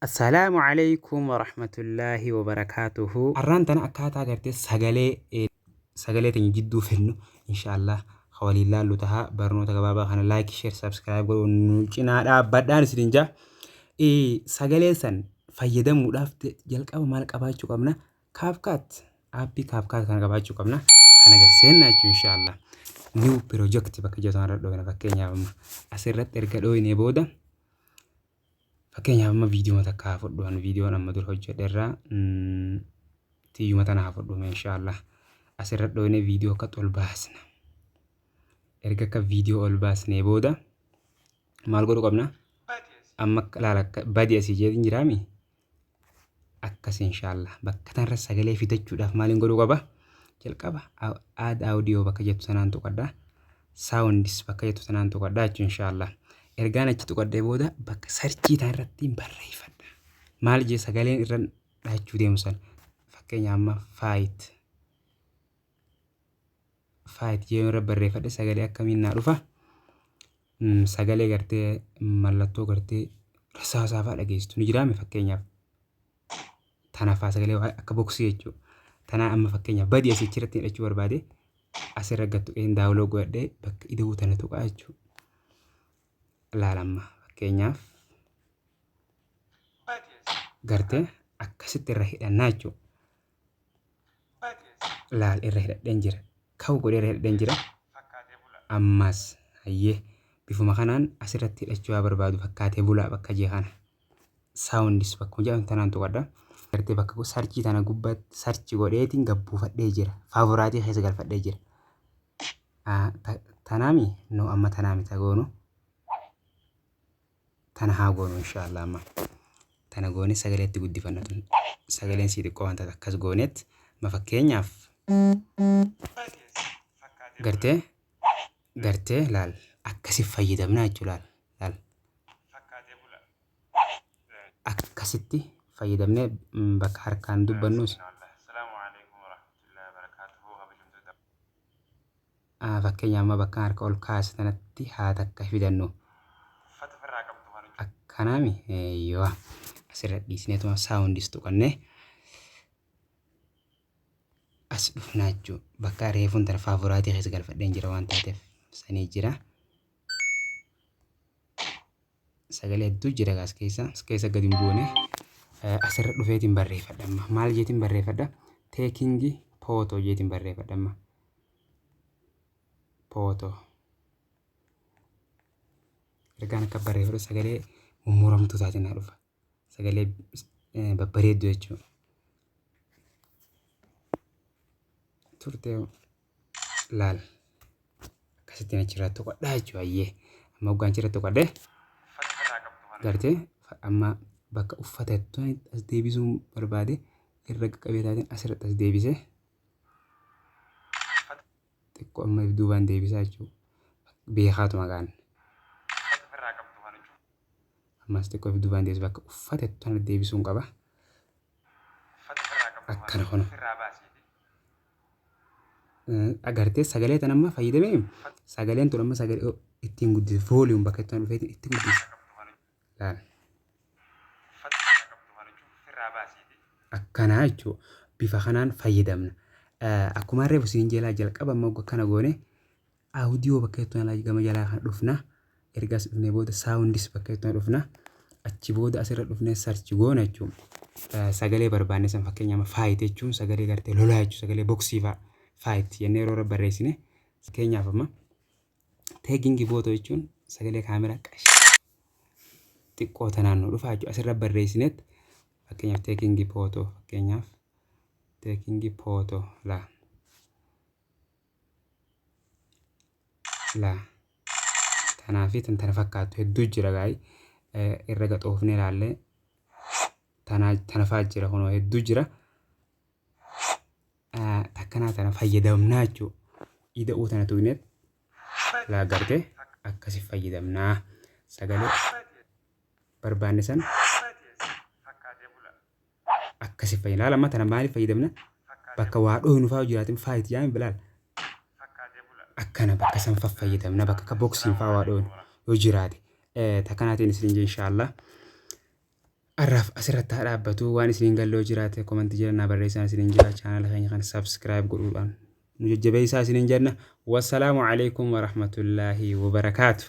Assalaamu Aleeykum Warahmatullaahi Wabarakaatuhu. Arraan tana akkaataa gartee sagalee sagalee teenya jidduu fennu inshaallah ka waliin laallu taha. Barnoota gabaabaa kana like, share, subscribe godhuun nu cinaa dhaabbadhaan isinin jaa. Sagalee san fayyadamuudhaaf jalqaba maal qabaachuu qabna? CapCut, aappii CapCut kana qabaachuu qabna. Kana gad seenna jechuun inshaallah. New project bakka jedhu sanarra dhoofna. Fakkeenyaaf amma asirratti erga dhooynee booda, fakkeenyaaf amma viidiyoo takka haa fudhu. Ani viidiyoon amma dura hojjedhe irraa tiyyuma tana haa fudhu inshaallah. Asirra dhooynee viidiyoo akka ol baasna. Erga akka viidiyoo ol baasnee booda maal godhuu qabna? Amma laala, akka badi asii jedhin jiraami. Akkas inshaallah bakka tanarra sagalee fidachuudhaaf maaliin godhuu qaba? Jalqaba add audio bakka jettu sanaan tuqadha. Sounds bakka jettu sanaan tuqadha jechuun inshaallah. Ergaan achi tuqadhee booda bakka search tanarratti barreeffadha. Maal jee sagaleen irra dhahachuu deemu san? Fakkeenya amma fight fight jee irra barreeffadhe, sagalee akkamiin naa dhufa? Sagalee gartee mallattoo gartee rasaasaa fa'aa dhageessitu ni jiraame. Fakkeenyaaf tana fa'aa, sagalee akka boksii jechuudha. Tanaa amma fakkeenyaaf badii asii achirratti hidhachuu barbaade, asirra gad tuqeen download godhadhee bakka ida'uu tana tuqaa jechuudha. Laala, amma fakkeenyaaf gartee akkasitti irra hidhannaa jechuudha. Laal, irra hidhadheen jira. Kawu godhee irra hidhadheen jira. Ammas hayyee bifuma kanaan asirratti hidhachuu haa barbaadu. Fakkaatee bulaa bakka jee kana. Sounds bakkuma jedhamu tanaan tuqadha. Gartee bakka search tana gubbaatti search godheetiin gabbuufadhee jira. Favorite keessa galfadhee jira. Tanaami no, amma tanaami tagoonu. Tana haa goonu inshaallah. Amma tana goone sagalee itti guddifanna. Tun sagaleen sii xiqqoo waan taate akkas gooneet amma fakkeenyaaf gartee laal, akkasi fayyadamnaa jechuudha. Laal, laal, akkasitti fayyadamnee bakka harkaan dubbannus, fakkeenya amma bakka harka ol kaase tanatti haa takka fidannu. Akkanaami yoo asirra dhiisneetuma sounds tuqannee as dhufnaa jechuudha. Bakka reefuun tana favorite keessa galfadheen jira waan taateef sanii jira. Sagalee hedduu jira as keessa. As keessa gadi hin buune. Asirra dhufeetiin barreeffadha amma. Maal jeetiin barreeffadha? Taking photo jeetiin barreeffadha amma. Photo. Ergaan akka barreeffadhu sagalee mummuramtuu taateen naa dhufa. Sagalee babbareedduu jechuudha. Turtee laal, akkasittiin achirraa tuqadhaa jechuudha. Ayyee, amma hoggaan achirra tuqadhee gartee amma bakka uffata as deebisuu barbaade irra qaqqabee taateen asirratti as deebisee xiqqoo amma duubaan deebisaa jechuudha. Beekaatuma kaan. Ammas xiqqoo duubaan deebisee bakka uffata tana deebisuun qaba. Akkana kun. Agartee, sagalee tan amma fayyadamee sagaleen tun amma sagalee ittiin guddise, volume bakka itti dhufee itti guddise. Laal. Akkanaa jechuudha. Bifa kanaan fayyadamna. Akkuma reefu siin jalaa jalqaba amma akkana goone audio bakka itti gama jalaa kana dhufna. Ergas dhufnee booda sounds bakka itti dhufna. Achi booda asirra dhufnee search goona jechuudha. Sagalee barbaanne san, fakkeenyaaf fight jechuun sagalee gartee lolaa jechuudha. Sagalee boksii fa'a. Fight jennee yeroo barreessine, fakkeenyaaf amma taking photo jechuun sagalee kaameraa qashi xiqqoo tanaan nu dhufa jechuudha. Asirra barreessineet fakkeenyaaf taking photo, fakkeenyaaf taking photo, laa laa, tanaa fi tan tana fakkaattu hedduu jira gaa'ii. Irra gaxoofnee ilaallee tana tana fa'aa jira, kunoo hedduu jira. Takkanaa tana fayyadamnaa jechuudha. Ida'uu tana tuqneet laa, gartee akkasi fayyadamnaa. Sagalee barbaanne san akkasi fayyadamna. Laala, amma tana maaliif fayyadamna? Bakka waa dhooynu fa'aa jiraatin fight yaami bilaal. Akkana bakka san fayyadamna, bakka akka boksiin fa'aa waa dhooynu yoo jiraate. Takkanaatiin isin inshaallah. Arraaf asirratti haa dhaabbatu. Waan isiniin galle yoo jiraate comment jala naa barreessaa isiniin jira. Chaanala keenya kana subscribe godhuudhaan nu jajjabeessaa isiniin jenna. Wassalaamu alaikum warahmatullaahi wabarakaatu.